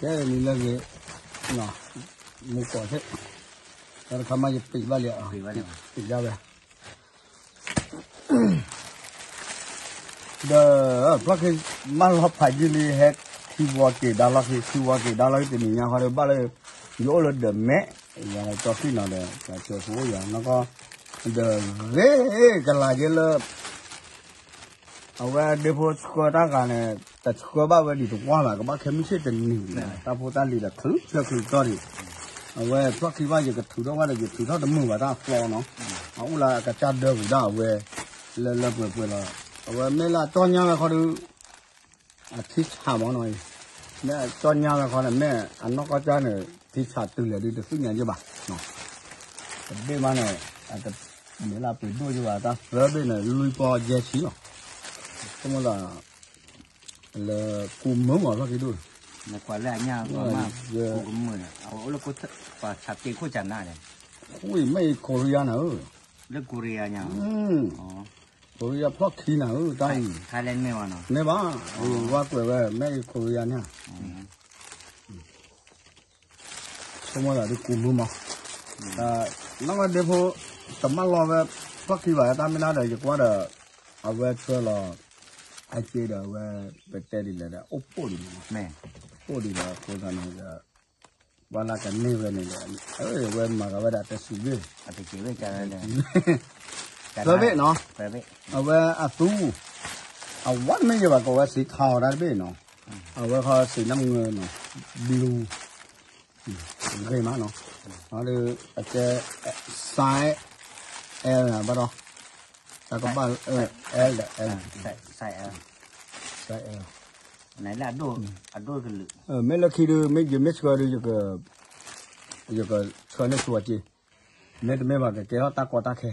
နံၤလၢဂ့ၤ, မူကီၢ်သ့ၣ်, တၢ်တခါမးယပံးဘၣ်လံ, ပံးဒၣ်ဝဲ ဒီး ဖျီၣ်ခံ မၢလီၤဖးယံာ်လံ ဟဲခံဝီက့ၤဒါလီၢ်ခံ ခံဝီက့ၤဒါလီၢ်ခံ တနံၤညါဃီဒီး ဘၣ်လၢ ယအိၣ်လၢဒီးမဲာ်, ယကၠီဃံနီၤဒီး ကၠီဖိအိၣ်ယၤနီၢ်ကီၢ်, ဒီးဂ့ၤကလၤယဲလၢ အဝဲဒ့ဖိဆှၢတၢ်ဂၤန့ၣ် တဆှၢဘၣ်ဝဲဒံးတဝီဘၣ် ကဘၣ်ခဲမုၢ်ဆ့ၣ်တနံၤန့ၣ် တၢ်ဖိတၢ်လံၤဒီးချုးဆၢချုးကတီၢ်ဒံး, အဝဲဖျီၣ်ခံဘၣ် ယကထုးထီၣ်ဝဲဒီး ယထုးထီၣ်တမုာ်ဘၣ်တၢ်ဖျီနီၤ, အအိၣ်လၢအကစၢ်ဒၢပူၤဒၣ်အဝဲ လၢလၢပှဲၤပှဲၤလီၤ, အဝဲမ့ၢ်လၢအကၠီညါဝဲခီဒီး အထံဆးမးနီၤ, မ့ၢ်အကၠီညါဝဲခီန့ၣ် မ့ၢ်အနီၢ်ကီၢ်ကၢ်န့ၣ် ထံဆးတုၤလဲၣ်ဒုးတသ့ၣ်ညါယဲၢ်ဘၣ်, တဘ့ၣ်မးန့ၣ် အတမ့ၢ်လၢအပှ့ၤဒိၣ်ယဲၢ်ဘၣ် တၢ်သၢဘ့ၣ်န့ၣ် လွံၢ်ပီယဲၢ်ဆံလီၤ, ဆိကမိၣ်သး လၢကူမုာ်မးဖျီၣ်ခံဒိၣ်, နကွၢ်လၢအညါ ကူကမုာ်န့ၣ် အအိၣ်လၢ ပှၤဆးတ့ခိၣ်ကနါန့ၣ်, ဝံၤမ့ၢ်အံၤ Korea နၤဧၢ, လၢ Korea ညါ Korea ဖျီၣ်ခံနၤဧၢ တၢ်အံၤ, Thailand မ့ၢ်ဘၣ်နီၤ, မ့ၢ်ဘၣ်, ဝါကွဲးဝဲ မ့ၢ်အံၤ Korea န့ၣ် ဆိကမိၣ်သးဒ်ကူမုာ်မး, နီၢ်ကီၢ်ဒ့ဖိ တမၢလီၤဝဲ ဖျီၣ်ခံဘၣ် တၢ်မ့ၢ်နၤဒီး ယကွၢ်ဒီး အဝဲဆှၢလီၤ အစ့ဒီးအဝဲ ပတဲဒ်လဲၣ်ဒီး အိၣ်ပိၣ်ဒ်န့ၣ်, ပိၣ်ဒ်ဒီးအဃိသတးန့ၣ်ဒီး ပှၤလၢကန့ၢ်ဝဲန့ၣ်ဒီး အဝဲမၤဂၤဝဲဒၣ်တစူးဘ့ၣ်, သၢဘ့ၣ်နီၤ, အဝဲအသူ အဝဲမ့ၢ်ယဘၣ်ကိးဝဲစံးခါအီၤတၢ်တဘ့ၣ်နီၤ, အဝဲခီစံးနၢ်မုာ်နီၤ, blue ဂ့ၤမးနီၤ, ဒီးအကဲ size L ဘၣ်ဒီး တၢ်ကဘၣ် L ဒီး L, size L, မ့ၢ်လၢအဒိၣ်ကလုာ်, မ့ၢ်လၢခံဒုး မ့ၢ်ယမ့ၢ်ဆှၢဒုး ယကဆှၢန့ၢ်ဆူအစ့, မ့တမ့ၢ်ဘၣ်ကကဲထီၣ်တၢ်ကီတၢ်ခဲ,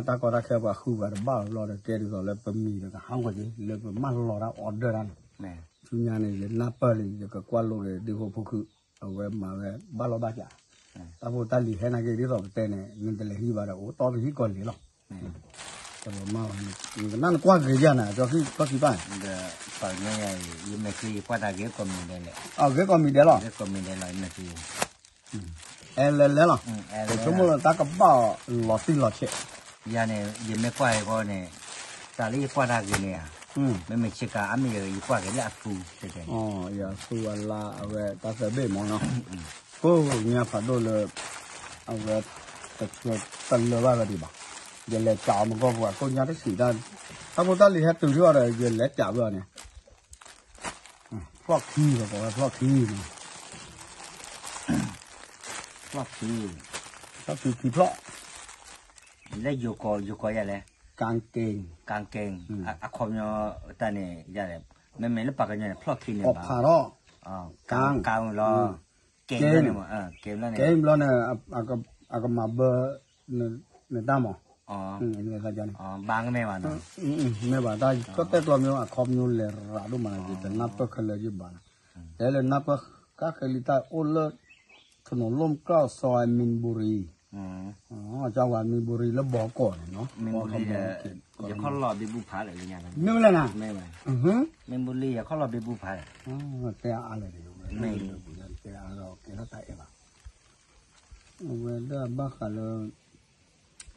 တၢ်ကီတၢ်ခဲပှၤဃုပှၤတဘၣ်ဘျီဒီး ကဲဒ်သိးလၢပမံၤဒီးကဟးဂီၤက့ၤ လၢပမၢလီၤတၢ် order တၢ်န့ၣ်, ဆူညါန့ၣ် ယနၢ်ပၢၢ်လံ ယကကွၢ်လိဒီးဒ့ဖိဖိခု အဝဲမၤဝဲဘၣ်လီၢ်ဘၣ်စး, တၢ်ဖိတၢ်လံၤဟဲနာ်က့ၤဒ်သိးပတဲန့ၣ် နတလဲၤဟံးဘၣ်ဒီးအိၣ်တီပဟံၣ်ကီးလံၤလီၤ, တမၤဘၣ်, နကနၣ်နကွၢ်ဂ့ၤယၤန့ၣ် ကၠီခံဖျီၣ်ခံဘၣ်, အဂ့ၤကီးမံၤဒဲးလီၤ, အဲလဲၤလဲၤလီၤ, ဆိကမိၣ်လၢတၢ်ကဘၣ်အီၤလီၤတံၢ်လီၤဆဲး, ယၤန့ၣ် ယမ့ၢ်ကွၢ်ဟဲဃီန့ၣ် တၢ်လၢယကွၢ်တၢ်ဂ့ၤန့ၣ်ဧါ, မ့မ့ၢ်ဆ့ကၤအါမ့ၢ်ယကွၢ်က့ၤလၢအသူတဲတဲန့ၣ်, အသူအလါအဝဲတၢ်သၢဘ့ၣ်မ့ၢ်နီၤ, ကိးညါဖးဒိၣ်လၢ အဝဲ တလၢာ်ဘၣ်ဝဲဒံးဘၣ်, ယလဲၤကးအီၤမ့ၢ်ကီၢ်ပှၤကိးညါတဆံးတၢ်, တၢ်ဖိတၢ်လံၤဟဲတုၤထံၣ်အီၤဒီး ယလဲၤကးဝဲအီၤန့ၣ် ဖျီၣ်ခံဒီး ကိးဝဲဖျီၣ်ခံန့ၣ်, ဖျီၣ်ခံ, ဖျီၣ်ခံခံဖျီၣ်, လၢယိၤကီး ယိၤကီးယၤလဲၣ်, ကၣ်က့ၣ်, ကၣ်က့ၣ်, အခီပညီတၢ်န့ၣ်ယၤလဲၣ်, မ့မ့ၢ်လၢပှၤကညီန့ၣ် ဖျီၣ်ခံန့ၣ်ဘၣ်, ကၣ်, ကၣ်လီၤ, က့ၣ်န့ၣ်, က့ၣ်ဘျီန့ၣ်, အကမၤဘၢ နတၢ်မး, ဘၣ်ကမ့ၢ်ဘၣ်, မ့ၢ်ဘၣ်တၢ်ကီၢ်တဲၣ်ကျီမ့ၢ်အခီပညီလဲၤရၤဒိၣ်မး ယတနၢ်ပၢၢ်ခဲလၢာ်ယဘၣ်, တဲလၢနၢ်ပၢၢ်ကါဃဲလံတၢ်အိၣ်လၢ ခနိးလိၣ်ကၠီၣ်စီၤမံၤဘူရံၤ, ကၠီၤဝဲမံၤဘူရံၤလၢဘီကီးန့ၣ်နီၤ, ယခီၣ်လီၢ်ဘံဘူဖးလၢညါ, မ့ၢ်ဝဲလဲၣ်နၤ, မ့ၢ်ဝဲ, မံၤဘူရံၤယခီၣ်လီၢ်ဘံဘူဖး, တဲအါလဲၣ်, တဲအါဒီးကဲထီၣ်တၢ်အဲၣ်ဘၣ် အဝဲဒၣ်ဘၣ်ဃးလၢ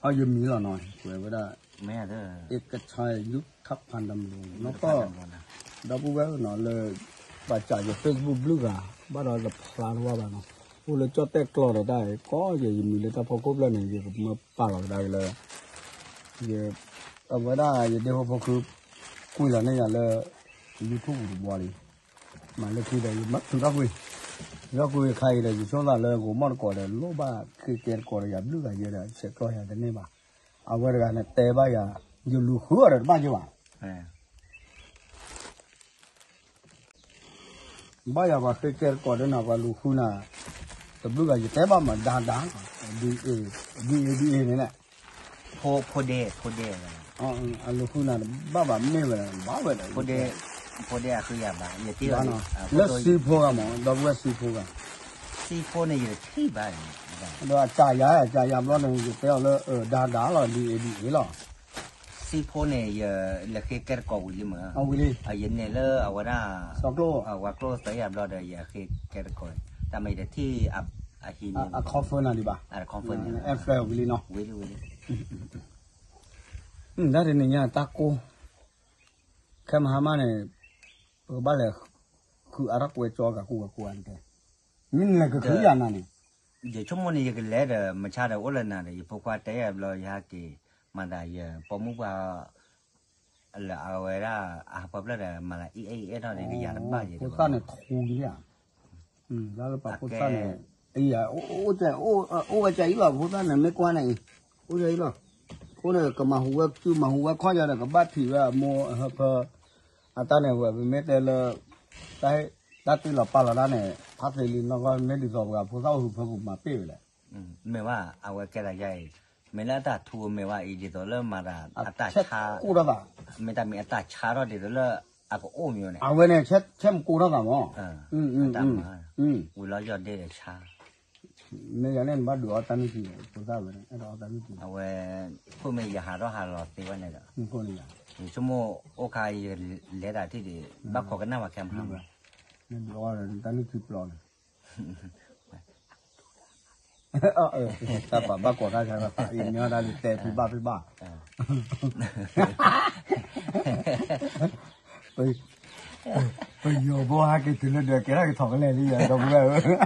အယမံၤလီၤနီၤ ကွဲးဝဲဒၣ် အ့ကဆါယူထၣ်ဖးဒၢမလိၤနီၤ ဒီပုၢ်ဝဲၢ်နီၤလၢ ပှၤစးယ Facebook ဘျုးဂၤ ဘၣ်ဒီးတဖျါထီၣ်ဘၣ်နီၤ အိၣ်လၢကၠီၣ်တဲၣ်ကျီဒီးတၢ်အံၤ ကီယဲယမံၤလၢတၢ်ဖီခိၣ်ဖျၢၣ်န့ၣ် ယကမၢပာ်လီၤကဒါက့ၤလၢ အဝဲဒၣ်ယဒ့ဖိဖိခု ကွံာ်လီၤန့ၢ်ယၤလၢ YouTube တဘျီလံ မၤလၢခံဒီး ယမၤထုးထီၣ်ကွံာ်, ထုးထီၣ်ကွံာ်ခါအံၤဒီး ယဆိသးလၢဂိၤမီၣ်တကိးဒီး လိၣ်ဘၣ်ဃ့ကဲတကိးဒီးယၤဘျုးဂၤယဲဒီး ဆဲးကျိးယၤတန့ၢ်ဘၣ်. အဝဲတဂၤန့ၣ်တဲဘၣ်ယၤ ယလူၤဃုအီၤဒီးတဘၣ်ယဲဘၣ်. ဘၣ်ယၤပှၤဃ့ကဲတကိးဒီးနၤ ပှၤလူၤဃုနၤ တဘျုးဂၤယတဲဘၣ်မး ဒါဒါ, ဒံအ့, ဒံအ့ဒံအ့န့ၣ်လဲၣ် ဖိဒဲ, ဖိဒဲ, အလူၤဃုနၤ ဘၣ်ဘၣ်မ့ၢ်ဝဲ ဘၣ်ဝဲဒီး ဖိဒဲ, ဖိဒဲအဃုယၤဘၣ်, ယတ့လီၤ လၢစံဖိဂၤမး ဒီပုၢ်ဝဲၢ်စံဖိဂၤ, စံဖိန့ၣ်ယတထံၣ်ဘၣ်, ဒီးအကးယၤ ကးယၤဘျီန့ၣ် ယတဲအီၤလၢ ဒါဒါလီၤ ဒံအ့ဒံအ့လီၤ, စ ထံဖိန့ၣ် ယလဲၤဃ့ကဲတကိးဝံၤလံမး, ယန့ၣ်လၢအဝဲဒၣ် ဝၤကျိၣ်သၢယၤဘျီဒီး ယဃ့ကဲတကိး, တၢ်မ့ၢ်ယတထံၣ်အဟံးန့ၣ် confirm နၤဒံးဘၣ်, ဝံၤလံ, ဝံၤလံ, ဝံၤလံ, တၢ်တနံၤညါတၢ်ကိၢ် ခဲမဟါမၢ်န့ၣ် ပကဘၣ်လဲၤဃုအါထီၣ်ကွဲကၠီကးကူကးကူအါတက့ၢ်, မ့ၢ်နလဲၤကချုးယၤနၤန့ၣ်, ယဆိကမိၣ်န့ၣ် ယကလဲၤဒီး မဆါဒီးအိၣ်လၢနၤဒီး ယဖိခွါတဲယၤဘျီ ယဟဲက့ၤ မၤသးယပိာ်မုၣ်ပှၤ လၢအဝဲဒၣ် အဟးပှၤဖျၢၣ်ဒီး မၤသးအံၤအဲၣ်အံၤအဲၣ်ထီၣ်ဒီး ကယၤတဘၣ်ယဲၢ် ဖိသၣ်န့ၣ်ထူလံဧါ, လၢပှၤဖိသၣ်န့ၣ်, အံၤ အိၣ်ဝဲကၢ်အံၤလီၤ ဖိသၣ်န့ၣ် မ့ၢ်ကွၢ်န့ၣ်အံၤ, အိၣ်ကၢ်အံၤလီၤ, အဃိန့ၣ် ကမၤဟူးဝဲစုမၤဟူးဝဲခီၣ်ယၤဒီး ကဘၣ်ထံၣ်ဝဲအမိၢ်အဟၢဖၢ, အတၢ်န့ၣ်ဝဲ ပမ့ၢ်တဲလၢ တၢ်တ့ၢ်လီၤပာ်လီၤတၢ်န့ၣ် ဖးသ့လံနီၢ်ကီၢ် မ့ၢ်ဒ်သိးပှၤဖိသၣ်အိၣ်ဟူးဖၢပူၤမၤပ့ၢ်ဝဲလဲၣ် မ့ၢ်ဘၣ် အဝဲကဲသးယါအံၤ, မ့ၢ်လၢအတၢ်ထူအမဲာ်ဘၣ်အံၤ ဒ်သိးလၢမၤသး အတၢ်ဆါ, မ့ၢ်တၢ်မ့ၢ်အတၢ်ဆါထီၣ်ဒ်သိးလၢ အကအိၣ်မ့ၢ်န့ၣ်, အဝဲန့ၣ် ဆဲးမကိးထီၣ်သးမး, ဝံၤလီၤယီၢ်ဒ့ဒီးဆါ, မ့ၢ်ယၤန့ၣ် နဘၣ်ဒုးအီၣ်တၢ်နုၢ်ထံန့ၣ် ဖိသၣ်ဝဲန့ၣ် အဲၣ်ဒိးအီၣ်တၢ်နုၢ်ထံ, အဝဲ ခိၣ်မ့ၢ်ယဟးထီၣ်ဟးလီၤသ့ဝဲန့ၣ်ဒီး, ယဆိကမိၣ်အိၣ်ခါယလဲၤတၢ်ထံၣ်ဒံး ဘၣ်ခိးကနၣ်ဝဲခဲမဟါမး, နဒုးအီၣ်တၢ်နုၢ်ထံပျီန့ၣ် တၢ်ပာ်ဘၣ်ကိးတၢ်ဆါ အံၤမ့ၢ်အီၣ်တၢ်လံတဲဖံဘၣ်ဖံဘၣ်, ပယီၤဘိဟဲက့ၤတုၤလၢဒၢးကဲထီၣ်ကထီၣ်ကလဲာ်လံ ဒီပုၢ်ဝဲၢ်ဧၢ,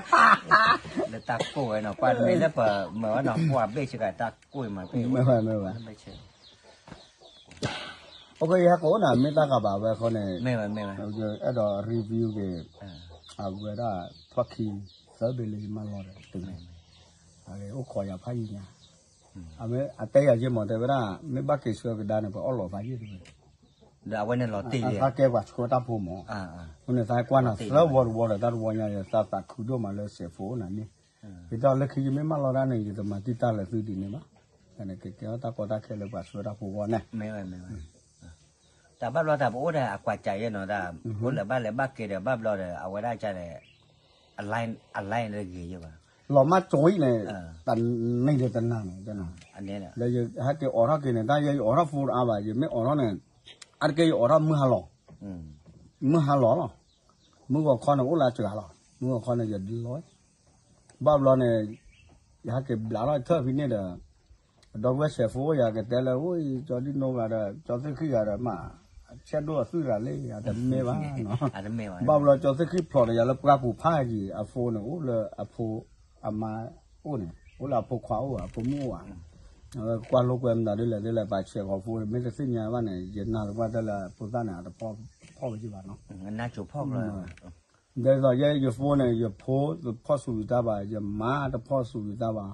လၢတၢ်ကိၢ်ဝဲနီၤ ကွၢ်မ့ၢ်လၢပမၤဝဲနီၤ ကွၢ်ဘ့ၣ်ဆ့ကၤတၢ်ကိၢ်မး, မ့ၢ်ဝဲမ့ၢ်ဝဲ ဘ့ၣ်ဆ့ အ ယဟဲကအိၣ်နၤ မ့ၢ်တၢ်ကဘၣ်ဝဲအဃိန့ၣ်, အဲၣ်ဒိး review က့ၤ အဝဲဒၣ် ဖျီၣ်ခံ သၢဘ့ၣ်လၢယမၢလီၤဒီး တုၤန့ၣ် အိၣ်ခိးယၤဖးယံာ်ညါ, အတဲယၤယ့ၢ်မး တဲဝဲဒၣ် မ့ၢ်ဘၣ်က့ၤဆှၢကဒါန့ၣ် ပှၤအီၣ်လီၤသးယ့ၢ်တဝဲ, ဒီးအဝဲန့ၣ်လီၤတ့ၢ်လံ, သးကဲပှၤဆှၢတၢ်ဖိမး, အဃိန့ၣ် သးကွၢ်နၤသၢဝီတဝီဒီး တၢ်တဝီညါ ယသးသးခုဒိၣ်မးလၢစဲးဖိအိၣ်နၤန့ၣ်, ယတဲအီၤလၢခံ ယမ့ၢ်မၢလီၤဒၣ်န့ၣ် ယတမၤတံၢ်တၢ်လၢသုဒ်န့ၣ်ဘၣ်, ကဲကဲထီၣ်တၢ်ကီတၢ်ခဲလၢပှၤဆှၢတၢ်ဖိအဂီၢ်န့ၣ် တၢ်ဘၣ်ဘျီတၢ်ပအိၣ်ဒီးအကွၢ်ကးယဲနီၤ တၢ် အိၣ်လၢၤဘၣ်လၢၤဘၣ်ကဲဒီးဘၣ်ဘျီဒီး အဝဲဒၣ်ကလဲၣ် အ line တဂ့ၤယဲဘၣ်, လီၤမၢ်ကၠိအံၤန့ၣ် တၢ်န့ၣ်ဒီးတနၤန့ၣ် လၢယဟဲက့ၤအိးထီၣ်က့ၤန့ၣ် တၢ်ယဲယအိးထီၣ်ဖိတအါဘၣ် ယမ့ၢ်အိးထီၣ်န့ၣ် အါတက့ၢ်ယအိးထီၣ်မုၢ်ဟါလီၤ, မုၢ်ဟါလီၤလီၤ, မုၢ်ဂီၤခီန့ၣ် အိၣ်လၢအစှၤလီၤ မုၢ်ဂီၤခီန့ၣ် ယလီၤ ဘၣ်ဘျီန့ၣ် ယဟဲက့ၤဘျးထီၣ်ထၢၣ်ဖဲန့ၣ်ဒီး ဒီပုၢ်ဝဲၢ်စဲးဖိယၤကတဲလၢ အိၣ် ကၠီဒံၣ်နိဂၤဒီး ကၠီသ့ၣ်ခံဂၤဒီးမး ဆဲးဒိၣ်အသုၣ်ရၤလံ အတမ့ၢ်ဘၣ်, ဘၣ်ဘျီကၠီသ့ၣ်ခံဖျိးဒီးယၤလၢပှၢ်ပူၤဖးယံၤ အဖိန့ၣ် အိၣ်လၢအဖိအမါအိၣ်န့ၣ် အိၣ်လၢအဖိခွါအိၣ် အဖိမုၣ်အိၣ်ဧါ, ကွၢ်လိာ်ကွဲမတၤဒ်လဲၣ်ဒ်လဲၣ် ပှၤဆဲးဃီၤဖိ မ့ၢ်တသ့ၣ်ညါဘၣ်န့ၣ် ယနာ်သပှၢ်တၢၢ်လၢဖိသၣ်န့ၣ် အတဖီၣ်ဝဲက့ၤဘၣ်နီၤ ဒ်သိးယဲယဖိန့ၣ် ယဖိတဖီၣ်ဆူးယတၢ်ဘၣ် ယမါတဖီၣ်ဆူးယတၢ်ဘၣ်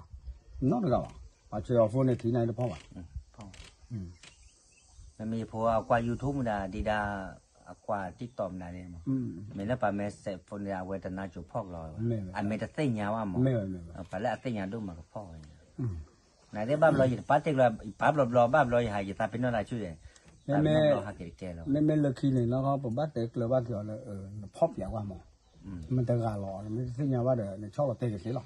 နီတဂၤဘၣ်, ပှၤဆဲးအီၤဖိန့ၣ် ထံၣ်န့ၣ်တဖီၣ်ဘၣ်, မ့မ့ၢ်ယဖိအကွၢ် YouTube မတၤဒံးဒၣ် အကွၢ် TikTok မတၤန့ၣ်မး, မ့ၢ်လၢပှၤမဲာ်စဲးဖိန့ၣ် အဝဲတနါစိၤဖီၣ်ကလီၤဝဲ, အမ့ၢ်တသ့ၣ်ညါဘၣ်မး, ပှၤလၢအသ့ၣ်ညါဒိၣ်မးကဖီၣ်ဝဲန့ၣ်, နသ့ၣ်ဘၣ်ဘျီယတပာ်တဲာ်ကျၢၤ ပာ်ဘျီဘျီဘၣ်ဘျီယဟး ယသးပ့ၤနီၣ်တၢ်ဆူၣ်ယဲၢ်, မ့မ့ၢ်လၢခံန့ၣ် နီၢ်ကီၢ် ပဘၣ်တဲကျၢၤဘၣ်က့ၤအီၤလၢ နဖီၣ်ပျဲဝဲမး, မတဂၤလီၤ နမ့ၢ်တသ့ၣ်ညါဘၣ်ဒီး နဆီၣ်လီၤတဲာ်ကသ့လီၤ,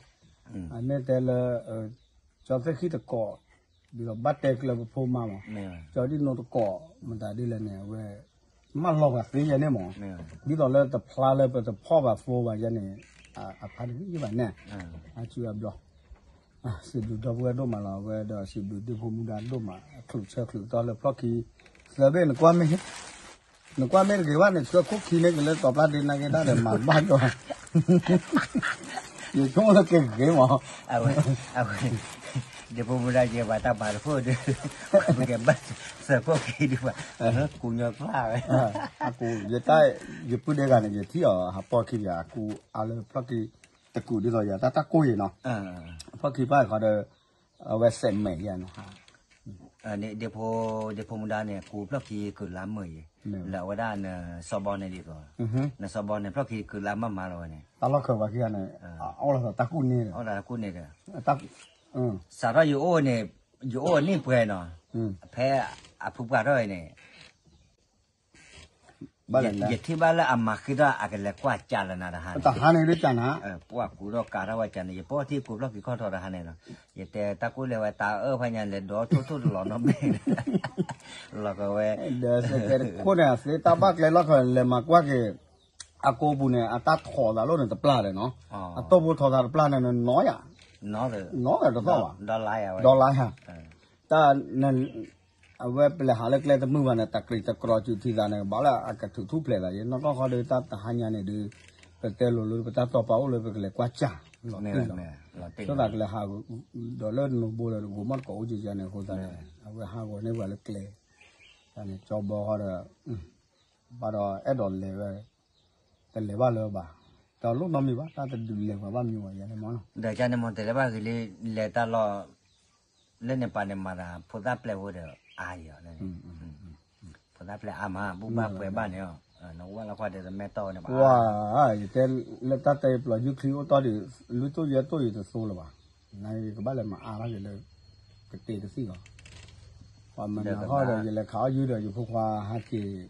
အမ့ၢ်တဲလၢ ကၠီသ့ၣ်ခံတကိး ဒ်သိးဘၣ်တဲကျၢၤပဖိမါမး, ကၠီဒံၣ်နိတကိး မတၤဒ်လဲၣ်န့ၣ် အဝဲ မၢလီၤပှၤသ့ယဲၢ်န့ၣ်မး, ဒ်သိးလၢတဖျါလၢပတဖီၣ်ဘၣ်ဖိဘၣ်ယဲၢ်န့ၣ် အဖါတဂ့ၤဘၣ်န့ၣ်, အစုအဘျီ စံးဘျုးဒီပုၢ်ဝဲၢ်ဒိၣ်မးလီၤ အဝဲဒီးစံးဘျုးဒ့ဖိမူဒါဒိၣ်မး အချုးဆၢချုးတီလၢဖျီၣ်ခံ သၢဘ့ၣ် နကွၢ်မ့ၢ်တဂ့ၤဘၣ်န့ၣ် ဆှၢခိၣ်ခံန့ၣ်က့ၤလၢတီၤပျၢ်ဒ့နာ်က့ၤတၢ်ဒီးမၤဘၣ်ဒီး ယဆိကမိၣ်လၢကဲဂ့ၤမး, အဝဲ ဒ့ဖိမူဒါယဲၢ်ဘၣ်တၢ်မၤတခိၣ်ဒီး ပကဘၣ်ဆှၢခိၣ်ခံဒံးဘၣ်, ကူညီဖျါဝဲ, အကူ ယတၢ် ယပုၢ်ဒဲဂၤန့ၣ် ယထံၣ်အီၤဟးပီၢ်ခံဒီး အကူအါလၢဖျီၣ်ခံ တကူးဒ်သိးယၤ တၢ်တၢ်ကိၢ်ယံၤနီၤ, ဖျီၣ်ခံပၢ်ခီဒီး အဝဲစဲးမဲာ်ယဲၢ်နီၤ ဒ့ဖိ ဒ့ဖိမူဒါန့ၣ် ကူဖျီၣ်ခံကုၢ်လါမုာ်ယံၤ, လၢအဝဲဒၣ်နစီၤဘီန့ၣ်ဒ်သိး, နစီၤဘီန့ၣ် ဖျီၣ်ခံကုၢ်လါမၢ်မၤလီၤဝဲန့ၣ်, တၢ်လီၢ်ခၢးပှၤခံဂၤန့ၣ် အအိၣ်လီၤသးတၢ်ကူၣ်န့ၣ်ဒီး, အိၣ်ဒီးတၢ်ကူၣ်န့ၣ်ဒီး, စးထီၣ်ယအိၣ်န့ၣ်, ယအိၣ်န့ၢ်ပှဲၤနီၤ, ဖဲအဖုပှၢ်ထီၣ်ဝဲန့ၣ် ယထံၣ်ဘၣ်လၢအမၤဃ့ထီၣ်အကလဲၤကွၢ်ကၢ်လၢနၤတဟါန့ၣ်, တဟါန့ၣ်ဒ်ကၢ်နၤ, ပှၤကူထီၣ်ကၤထီၣ်ဝဲကၢ်န့ၣ် ယပိာ်ထံကိးဖျီၣ်က့ၤခီၣ်ထီၣ်တဟါန့ၣ်လီၤ, ယတဲတၢ်ကိၣ်လဲၤဝဲတၢ်အၢၣ်ဖဲညါ လဲၤဒိးထိၣ်ထိၣ်တလီၤနီတဘ့ၣ်, လီၤကဝဲ, ဒီးစဲးကဲတခိၣ်န့ၣ် အသ့တၢ်ဘၣ်ကျဲလီၢ်ခီလဲၤမၤကွၢ်က့ၤ, အကိာ်ပူၤန့ၣ် အတၢ်ထီၣ်သးလိၣ်န့ၣ်တပျၢ်ဒီးနီၤ, အတိၢ်ဖိထီၣ်သးတပျၢ်န့ၣ် နီၤယၤ, နီၤတသီၣ်ဘၣ်, ဒီလါယၤ, တၢ် အဝဲပလဲၤဟးလၢကျဲတမုာ်ဘၣ်န့ၣ် တကြံးတကြီးစုထံသးန့ၣ် ဘၣ်လၢအကထုးထူၣ်ဖျဲးသးယဲ နီၢ်ကီၢ်ဃီဒီးတၢ်တဟါညါန့ၣ်ဒုး, ပတဲလိၤလိၤ ပတၢ်တီပာ်အိၣ်လၢပကလဲၤကွၢ်ကၢ်, လီၤတံၢ်လီၤ, ဆိသးကလဲၤဟး, ဒီးလၢနဘိလၢဂိၤမီၣ်တကိးအိၣ်ကၢကၢန့ၣ်အဃိသတးန့ၣ် အဝဲဟးဂီၤန့ၢ်ပှၤလၢကျဲ, န့ၣ်ကၠီဘီဃီဒီး, ဘၣ်ဒီးအဲၣ်ဒိးလဲၤဝဲ, တလဲၤဘၣ်လၢၤဘၣ်, တလိၣ်နီတမံၤဘၣ် တၢ်တဒုးလဲၤပှၤဘၣ်မံၤဝဲယၤန့ၣ်မီၢ်နီၤ, ဒီးကန့ၣ်မီၢ်တဲလၢဘၣ်ဂ့ၤလံ, လဲၤတၢ်လီၢ် လၢန့ၣ်ပာ်န့ၣ်မၤသး ဖိသၣ်ပျဲၢ်ဖိဒီးအါယၤ, ဖိသၣ်ပျဲၢ်အါမး ဘူၣ်ဘၣ်ပှဲၤဘၣ်န့ၣ်, နဝဲလၢခွါဒီးမဲတီၢ်န့ၣ်ဘၣ်, ယတဲလၢတၢ်တဲပျီယုၢ်ချံအိၣ်တီၢ်ဒံး, လုၢ်တိၢ်ယဲၢ်တိၢ်ယတသိလၢၤဘၣ်, နကဘၣ်လဲၤမၤအါထီၣ်က့ၤလၢ, ကတ့တသံလီၤ, ပှၤမၤနၤဟီၣ်ဒီး ယလဲၤခးအီၣ်ယုၢ်ဒီးယဖိခွါဟဲက့ၤ,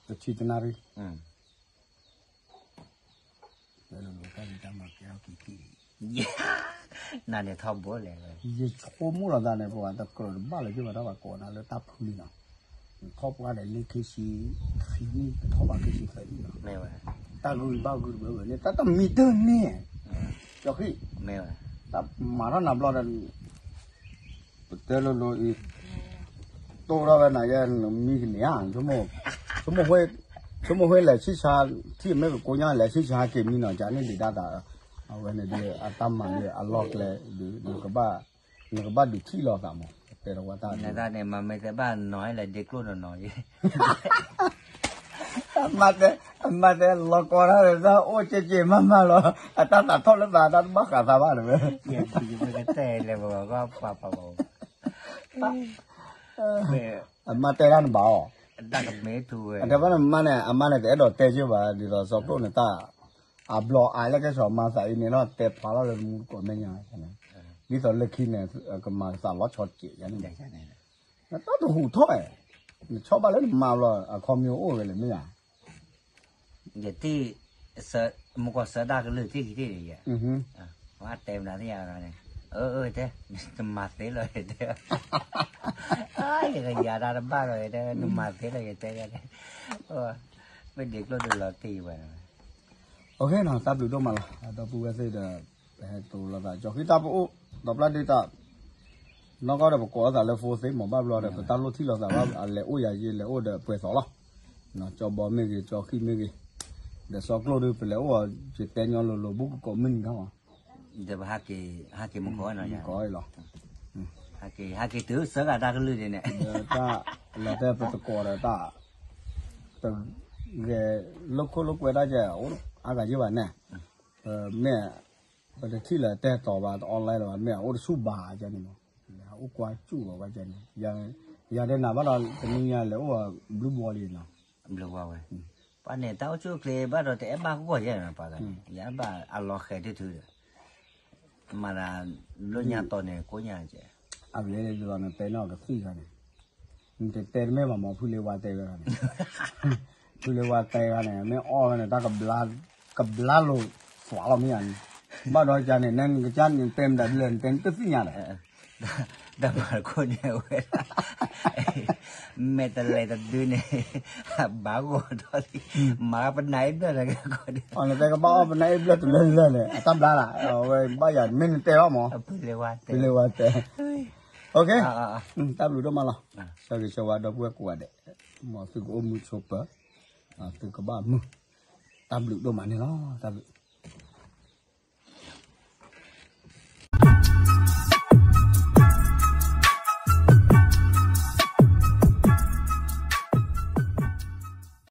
တဆံတနၣ်ရံၣ် နန့ၣ်ထီၣ်ဘိလဲၣ်, ယဆိကမိၣ်လီၤသးန့ၣ် ပှၤတကြၢးတဘၣ်လၢၤက့ၤဘၣ် တၢ်ဘၣ်ကိးနၤလၢတၢ်ဖုလံနီၤ, နထီၣ်ပှၢ်ဒီးလ့ၣ်ခံဆံ, ခံနံၣ် ထီၣ်ဘၣ်ခံဆံသၢနံၣ်လီၤ, တၢ်ဂုၢ်ဘၣ်ဂုၢ်တဘၢဘၢန့ၣ် တၢ်တမံၤတန့ၢ်, ကၠီဃံ, တၢ်မၤထီၣ်နၤဘျီဒီး ပတဲလိၤလိၤအံၤ, တိၢ်ထီၣ်ဝဲနၤယဲ နမံကန့ၢ်ဧါ, ဆိကမိၣ်, ဆိကမိၣ်ဃ့လဲၤဆံၣ်ဆါ, ထံၣ်မ့ၢ်ကကိးညါလဲၤဆံၣ်ဆါက့ၤမံနီၤ ကန့ၣ်ဒံးဒၣ်သး, အဝဲန့ၣ်ဒုး အတၢ်မၤန့ၣ်အလီၢ်ကျဲဒုး နကဘၣ်ဒုးထံၣ်လိာ်သးမး, တဲတဝဲတၢ်န့ၣ် မ့ၢ်သ့ဘၣ်နီၤလဲၤဒ့ကျိၣ်နီၤနီၤယဲ အမါတဲ, အမါတဲလီၤကီတၢ်ဒီးတၢ်အိၣ်ကဲကဲမးမးလီၤ, အတၢ်သးထီၣ်လၢသးတၢ်တဘၣ်ဃးသးဘၣ်တဝဲ, ယတဲလဲၤပကပၢ်ပၢ်, အမါတဲတၢ်နဘၣ်အီၤ, တၢ်ကမ့ၢ်ထူဝဲ, အတဲဘၣ်နမါန့ၣ် အမါန့ၣ်တအဲၣ်ဒိးတဲက့ၤဘၣ် ဒ်သိးစီၤကျိၣ်န့ၣ်တၢ်, အဘျီအါလၢကဲစီၤမါသးအံၤန့ၣ်လီၤ တဲဖျါထီၣ်လၢမူတကိးမဲာ်ညါ, ဒ်သိးလၢခံန့ၣ် ကမၤသးလီၤဆီကဲးယၤန့ၣ်, နတၢ်တဟူးထီၣ်, နဆီဘၣ်လၢနမါဘျီ အခီပညီအိၣ်ဝဲလဲၣ်မ့ၢ်ဧါ ယထံၣ်, မူကီၢ်စၢဒၣ်ကလုၢ်ထံၣ်ထံၣ်ယဲ, ဝဲတဲမနုၤသ့ၣ်ညါန့ၣ်, အၢ တဲ, တမၤသ့လီၤ, ယတဲ, ယကယၤတၢ်တဘၣ်လီၤ ယတဲ, တမၤသ့လီၤ ယတဲ, မ့ၢ်ဒ့ကျိၣ်ဒုးလီၤတံၢ်ဝဲ, တၢ်ဘျုးဒိၣ်မးလီၤ ဒီပုၢ်ဝဲၢ်သ့ၣ်ဒီး, ပဟဲတိၤလိာ်သး ကၠီဃံတၢ်ပအိၣ်, ဒီးပျၢ်ဒ့တၢ် နီၢ်ကီၢ်ဒီးပကိးအသးလၢဖိသ့ မ့ၢ်ဘၣ်ဘျီဒီး ပတၢ်လိၣ်ထံၣ်လိာ်သးဘၣ် အလဲၤအိၣ်ယၤယလဲၤအိၣ်ဒီးပှဲၤသီလီၤ, ကၠီဘီမ့ၢ်ဂ့ၤ ကၠီဃံမ့ၢ်ဂ့ၤ, ဒီးစီၤကျိၣ်ဒုး ပလဲၤအိၣ်အီၤ ယတဲညီလိၤလိၤ ဘူးကကိးမုၢ်နံၤခါမး, ဒီးပဟးက့ၤ, ဟးက့ၤမုၢ်ကီးနီၤ, ကီးလီၤ, ဟးက့ၤ ဟးက့ၤတုၤဆၢဂၤတၢ်ကလုၢ်ဒ်န့ၣ်, လီၤတဲပတကိးဒီးတၢ်, တဂဲၤလိာ်ခိၣ်လိာ်ကွဲတၢ်ကဲ, အါဂၤယ့ၢ်ဘၣ်န့ၣ်, မ့ၢ် ပတထံၣ်လၢၤတဲတီၤဘၣ် တ online လၢၤဘၣ် မ့ၢ်အအိၣ်တဆူၣ်ဘၣ်ကန့ၣ်မး, အိၣ်ကွၢ်စူၣ်လီၤဝဲကန့ၣ်, ယၤဒဲးနၤဘၣ်ဒီး တနံၤညါလဲၤအိၣ် blue ball လံနီၤ, blue ball ဝဲ, ပှၤန့ၣ် တၢ်အိၣ်ဆူၣ်အိၣ်ချ့ဘၣ်ဒီး တအဲၣ်ဘၣ်ဂီၢ်ယဲၢ်နီၤ ပှၤဂၤန့ၣ် ယဘၣ်အလီၤဃဲၤတုၤတုၤဒီး, မၤသး, လၢညါတီၤန့ၣ် ကိးညါကဲ, အဂ့ၢ်ဒ်သိးနတဲန့ၢ်အီၤကသံၣ်ခါန့ၣ် နတတဲတမ့ၢ်ဘၣ်မး ဖုလ့ဝါတဲဝဲဂၤန့ၣ်, ဖုလ့ဝါတဲဂၤန့ၣ် မ့ၢ်အီၣ်ဝဲန့ၣ် တၢ်ကဘျါ, ကဘျါလိာ်သွးလီၤမ့ၢ်ဧါန့ၣ်, ဘၣ်ဒီးကန့ၣ် နကစၢ်နတဲမတၤဒ်လဲၣ် နတဲနတသ့ၣ်ညါဒီး, ဒီးမၤတခိၣ်န့ၣ်ဝဲဒၣ်, မဲာ်တလဲၤတဒုန့ၣ်, ဘၣ်ဂီၤထီၣ်လံ, မၤပနၢ်အ့ၣ်ဘျၢၣ်လၢကကီးဒ်, နတဲကဘၣ်အီၣ်ပနၢ်အ့ၣ်ဘျၢၣ်တလၢလၢန့ၣ် အတၢ်ဘျါလၢ်, အဝဲဘၣ်ယၤ မ့ၢ်နတဲလီၤမး, ဖုလ့ဝါတဲ, တၢ်ဘျုးဒိၣ်မးလီၤ, ဆၢဂ့ၤဆၢဝါဒီပုၢ်ဝဲၢ်ကိးဂၤဒဲး, မ်သုကအိၣ်မုာ်ဆိးပၢၤ, သုကဘၣ်မုာ်, တၢ်ဘျုးဒိၣ်မးန့ၣ်လီၤ, တၢ်ဘျုး